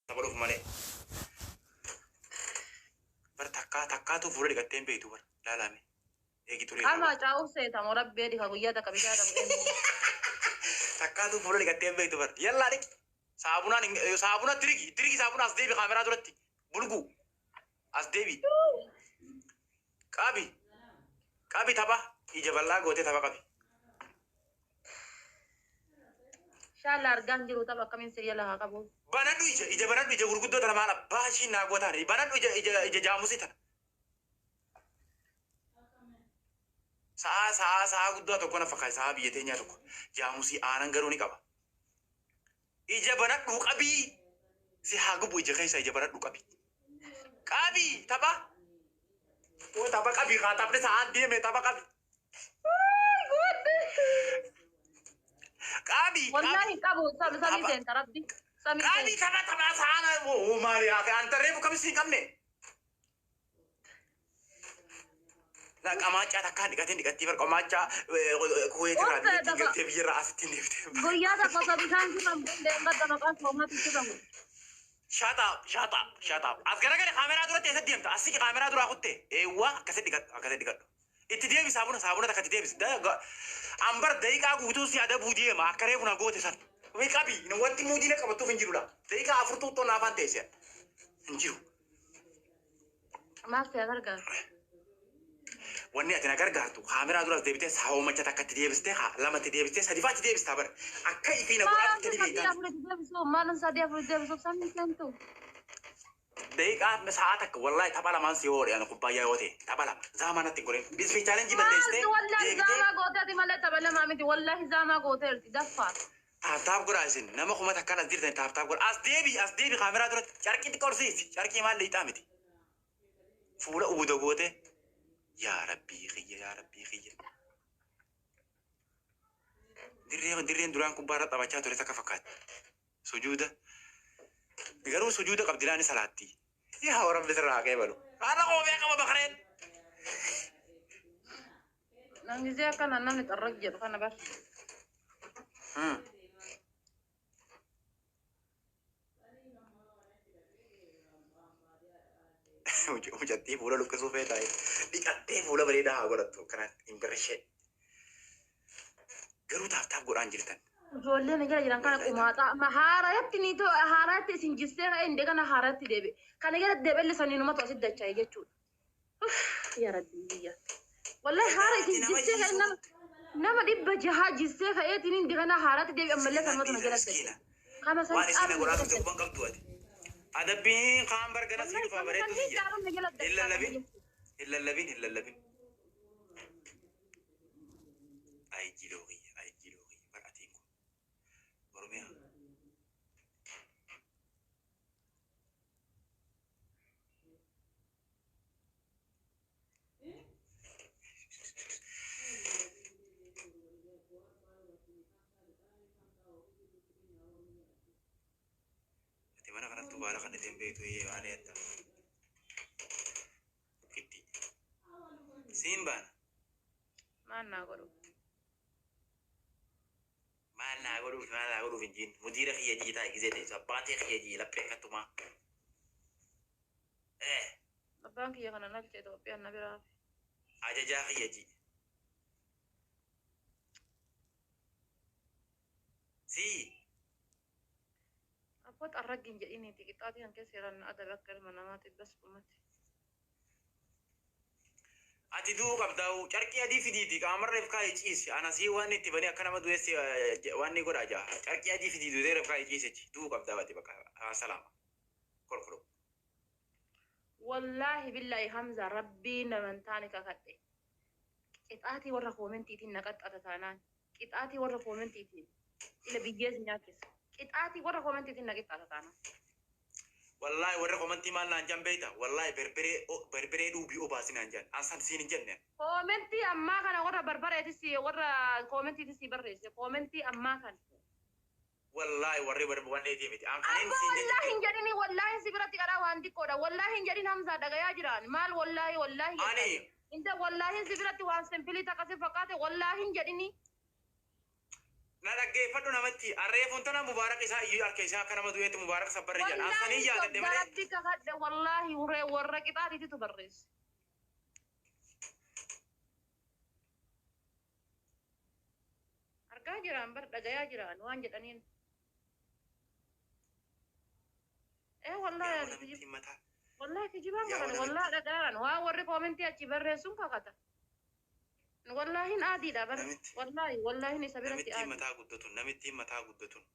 Tapha dhufu malee. Bar takkaa takkaatu fuula dhiqattee hin beektu bar. Laalame. Eegi xurii irraa Qaama ba'a. hacaa'uuf seetamo rabbi edi ka guyyaa takka bishaan dhabu eenyu. Takkaatu fuula dhiqattee hin beektu bar. Yallaa dhiqi. Saabunaan hin saabuna itti rigi. Itti rigi saabuna as deebi kaameraa duratti. Bulguu. As deebi. Qabi. Qabi tapha. Ija bal'aa gootee tapha qabi. Inshallah argaa hin jiru tapha akkamiin sirya lahaa qabu. Banadhu ija ija banadhu ija gurguddoo tana maal abbaa ishiin naa gootaan banadhu ija ija ija jaamusii tana. Sa'aa sa'aa sa'aa guddaa tokko na fakkaata sa'aa biyya teenyaa tokko jaamusii aanan garuu ni qaba. Ija banadhuu qabii si haa gubu ija keessa ija banadhuu qabi. Qabii tapha. Oo tapha qabii kaa taphni sa'aan deeme tapha qabi. Qabii Wallahi qabii. hin qabu sami samii Tapha. seenta rabbi samii Qabii seenta. tapha tapha sa'aan oo maali haa an tarreefu kamis hin qabne. La qamaachaa takkaan dhiqateen dhiqattii bar qamaachaa kuweet irraa Obsa biyyattiin dafa galtee biyyarraa asittiin deebitee. guyyaa tokko osoo bishaan sirran bu'in deemgadda maqaa soomaatti sirra bu'e. Shut up, shut up, shut up. As garagale kaameraa duratti eessatti deemta? As siqi kaameraa duraa kutte. Eewwa akkasitti dhiqadhu, akkasitti dhiqadhu. Itti deebi saabuna, saabuna takka itti deebisi. Ambar daqiiqaa guutuu si adabuu deema akka reefu na goote san. Wii qabi, wanti muudii na qabattuuf hin jiru laa. Daqiiqaa afur xuuxxoo na afaan teesse. Hin jiru. Maal si gargaaru? Wanni ati na gargaartu kaameraa duras deebitee hoomacha takka itti deebistee haa lama itti deebistee sadi fa'aa itti deebistaa bara. Akka ifii na godhaa Maalum turte ni sadii beektaa. afur itti deebisuuf maalum sadii afur itti deebisuuf samii seentu. Daqiiqaa sa'aa takka wallahi tapha lamaan si hoodhe ani kubbaayyaa yoo ta'e tapha lama zaamaa natti hin godhin. Bisfi chaalenjii balleessitee Maaltu wallahi deebitee zaamaa gooteeti malee tapha lamaa miti wallahi zaamaa gooteerti daffaa. taap taap godhaa isin nama kuma takkaan as jirtan taap taap godha. As deebi as deebi kaameraa duratti carqii xiqqoo ol siisi carqii maal liixaa miti. Fuula uuda goote yaa rabbii kiyya yaa rabbii kiyya. Dirree dirreen duraan kubbaa irra taphachaa ture takka fakkaatti. Sujuuda garuu sujuuda qabdi laani salaatti. Yaa rabbi sirraa haa qeebalu. Haadha koofee qaba bakareen. Namni gisee akkana namni xarrag jedhu kana bar. Mucattii fuula luqqisuu feetaa dhiqattee fuula bareedaa haa godhattu kana hin birrishee. Garuu taaf taaf godhaan jirtan. Ijoolleen jala jiran kana Wallahi taaf. qumaaxaa amma haaraatti ni ta'u haaraatti isin jissee ka'e indee kana haaraatti deebi'e. Kana jala deebi'e sanii numatu asitti dacha'e jechuudha. Uff, yaa rabbii biyya. Wallahi haara Ati isin nama jissee ka'e jiisuu nama nama 600 jissee ka'eetiin indi kana haaraatti deebi'e ammallee Miskiinaan kanumatu na dhiisa jala dacha'e. miskiina. Kama san Waan isiin na caalu na godhaa jala turte dacha'e. quban qabdu ati. Adabbiin kaan bargana sii Wallahi dhufaa kama san bareedduu hin tiyya. caalu na jala Hin dacha'e kana lallabin. jechuudha. Hin lallabin hin lallabin. Ay jiloo kiyya ay jiloo kiyya bar atiin kun Oromiyaa. Ati mana kanattuu baala kan ittiin beektu maali jetta? Bukkitti. Siin baana. Maal naa godhu? Maal naa godhuuf maal naa godhuuf hin jiin. Mudiira kiyya jii taa'e gisee teessu abbaatee kiyya jii laphee akkattumaa. Eh Abbaan kiyya kana nalche Itoophiyaan na biraa hafe. ajajaa kiyya jii. Sii. Abboo xarraggi hin jedhiniiti qixxaatii kan keessa jiran adabe akka ilma namaati bas dhumate. Ati du'uu qabdaa'u carqii adii fidiiti qaamarra if kaa'i ciisi anasii waan itti banee akka nama du'eessi waan ni godhaa jaa carqii adii fidii duutee if kaa'i ciisichi du'uu qabdaa ati bakka haa salaama kolkoloo. Wallaahi billaahi Hamza rabbii naman taane kakadhe. Qixaatii warra koomentiitiin na qaxxata taanaan. Qixaatii warra koomentiitiin ila biyyee si nyaachisa. Qixaatii warra koomentiitiin na qixxaata taanaan. Wallahi warri komantii maal naan jan beeyta wallahi berberee berberee dhuubii obaasi naan jan an san siin hin jenne. Koomentii ammaa kana warra barbareetis warra koomentiitis si barreesse. Koomentii ammaa kana. Wallahi warri wanneetii miti an kanin Abbo siin wallaahi jechutti hin jedhini wallaahi si biratti qadhaa waan xiqqoodha. Wallaahi hin jedhin Hamzaa dhagayaa jiraan. Maal wallaahi wallaahi ani jettaan. Inta wallaahi si biratti waan simpilii takka si fakkaate wallaahi hin jedhini. Na dhaggeeffadhu namatti arreefuun tana Mubaarak isaa iyyuu harka isaa akka nama du'eetti Mubaarak sabbarri jedha. Wallaahi Ansanii yaadadhe malee. Rabbi kakadhe, wallaahi huree warra qixaatiitu barreesse. Argaa jiraan bar, dhagayaa jiraan waan jedhaniin. Ee wallaahi Yaa ani namittiin mataa. Wallaahi kijibaan Yaa kakata, namittiin. wallaahi dhagayaan waan warri koomentii achi barreessuun kakata. Wallaahin aadiidha bar. Namitti. Wallaahi wallaahin isa biratti Namittiin aadii. mataa guddatun. Namittiin mataa guddatun.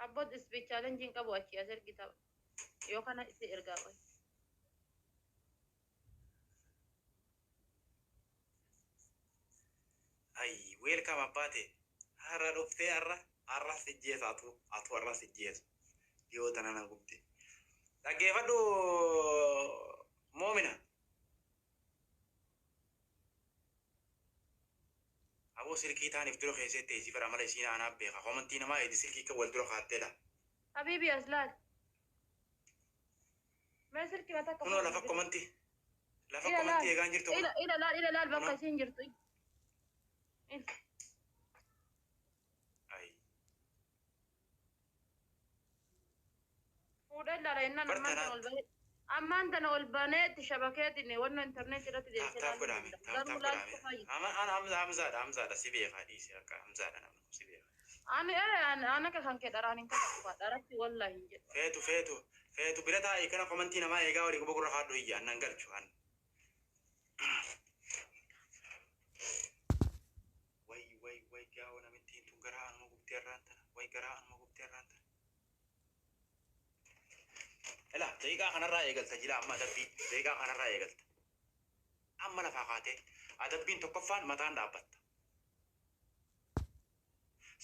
Abboot speech challenge hin qabu, achi as ergi tapha. Yoo kana itti ergaa qoy. Ay, welcome abbaate. Har'a dhuftee har'a har'a sijjeessa atu atu har'a sijjeessa. Dhiyoo tana na gubde. Dhaggeeffadhu moomina. Aboo silkii taaniif dura keessatti teessii bara mala isiin aanaa beeka. Komantii namaa eedi silkii kan wal dura kaatteedha. Habibi, as laal. Mee silkii mataa akka Kunoo lafa komantii. Lafa Ila komantii laal. eegaan jirtu Ila kun. ila laal, ila laal bakka Kunoo. isiin jirtu. Ila. Ay. Fuudhee ilaala jennaan ammaan tana Bartanaat. ol bahee. Ammaan tana ol baneetti shabakeetiin wanna internet irratti Taaf deebisee taaf laaluu godhame. danda'a. Taaf Garuu taaf laaluu godhame. qofa jira. Ama ana Hamza Hamzaadha Hamzaadha si beekaa dhiisi akka Hamzaadha namni kun si beekaa. Ani ee ani akka kan kee dharaan hin kakatu, dharatti wallaahi hin jedhu. Feetu feetu feetu bira taa'ee kana komantii namaa eegaa walii quba gurra kaadhu iyya annan galchu an. Way way way, gaa'oo namittiin tun garaa anuma gubdee irraan tana. Way, garaa anuma gubdee irraan tana. Ila daqiiqaa kanarraa eegalta jira amma adabbii daqiiqaa kanarraa eegalta. Amma lafaa kaatee adabbiin tokkoffaan mataan dhaabbatta.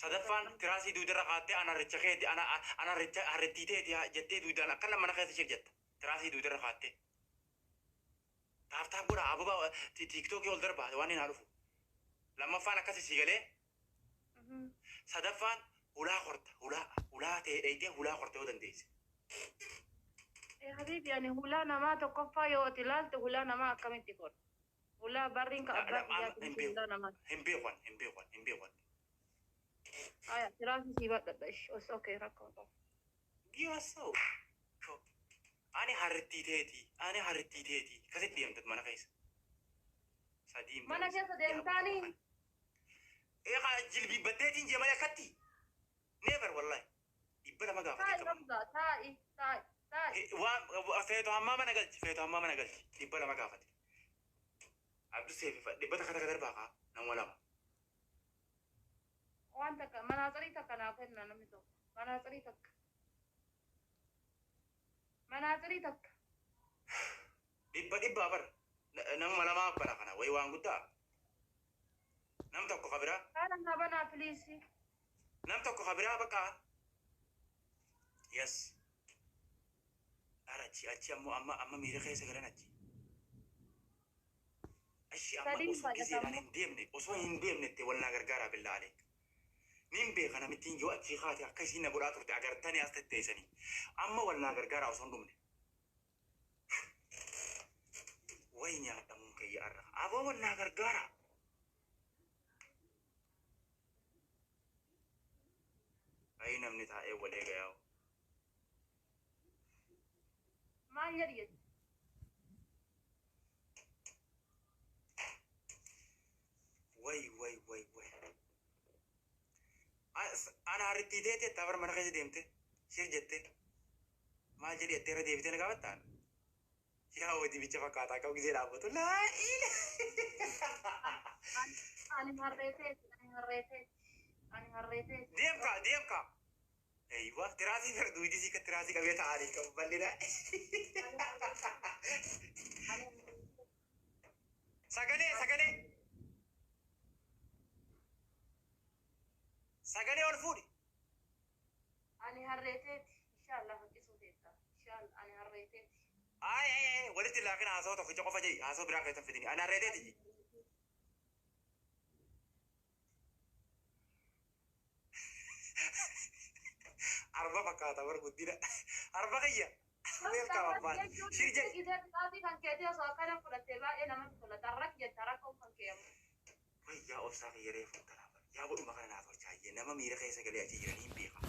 Sadaffaan tiraasii duudarra kaattee ana richa keeti ana ana richa harrittii teeti jettee duudaan akka mana keessa shir jetta. Tiraasii duudarra kaattee. Taaf taaf godha ababa TikTokii ol darbaa waan hin dhufu. Lammaffaan akkasi sii galee, sadaffaan hulaa korta, hulaa hulaa ta'ee dheeyitee hulaa korta yoo dandeesse. Ee habibi, ani hulaa namaa tokkoffaa yoo ati ilaalte hulaa namaa akkamitti godha? Hulaa barriin ka abbaa kiyyaati Hin miti beeku. hulaa namaa. Hin beekan, hin beekan, hin beekan. Aya, tiraasii sii badhadha ish os okay, rakkoo qabu. Giyoosoo. Ani harrittii teeti ani harrittii teeti akkasitti deemtat mana keessa. Sadiin Mana barreessa. keessa deemtaanii? Eegaa jilbiibbatteetiin jee malee akkatti. Never, wallahi. 200 gaafatee Taa'i qaba. Hamza, taa'i, taa'i, taa'i. Waan feetu hammaa mana galchi, feetu hammaa mana galchi, 200 gaafate. Abduu seefi dhibba takka takka darbaa kaa nama lama. Waan takka manaaxirii takka naa kenna namni tokko. Manaaxirii takka. Manaaxirii takka. Dhibba dhibbaa bar nama lamaa bara kana wayi waan guddaa. Nam tokko kabiraa. Haala naa banaa, please. Nam tokko kabiraa bakka. Yes. Ara achi achi ammoo amma amma miira keessa galan achi. Achi amma Sadiin osoo gizeedhaan baay'atamu. hin deemne, osoo hin deemne itti wal naa gargaaraa billaa aleek. Nin beeka namittiin yoo achii kaate akka isiin na godhaa turte agartanii as tetteessanii. Amma wal naa gargaaraa osoo hin dhumne. Way nyaadhamuun kiyya arra. Aboo wal naa gargaaraa. Ayi, namni taa'ee wal eega yaa'u. Maal jedhi jechuudha? Way way way way. Ana harrittii teete tabar mana keessa deemte. Shir jette. Maal jedhi jettee irra deebitee na gaafattaan? Yaa hojii bicha fakkaataa akka gisee dhaabbatu. Laa ila. Ani harreeteeti, ani harreeteeti, ani harreeteeti. Deemka deemka. Eeywa, tiraasii fira duwidii sii ka tiraasii qabee taa'anii qabu bal'ina. Sagalee sagalee. Sagalee ol fuudhi. Ani harreeteeti. Inshallah hojjetuu teetta. Inshallah ani harreeteeti. Ay ay ay, walitti laaqina haasawaa tokkicha qofa jedhi, haasawaa biraa keessan fidini. Ani harreeteeti ji. Arba fakkaata bar guddina. Arba kiyya. Welcome abbaan. Shir jedhi. Qixaatii kan keetii osoo akkana fudhattee baay'ee namatti tola. Tarrak jetta rakkoon kan kee ammoo. Wayyaa obsaa kiyya reefu talaa bara. Yaa godhuma kana naa tolchaayyee nama miira keessa galee achi jiranii hin beeka.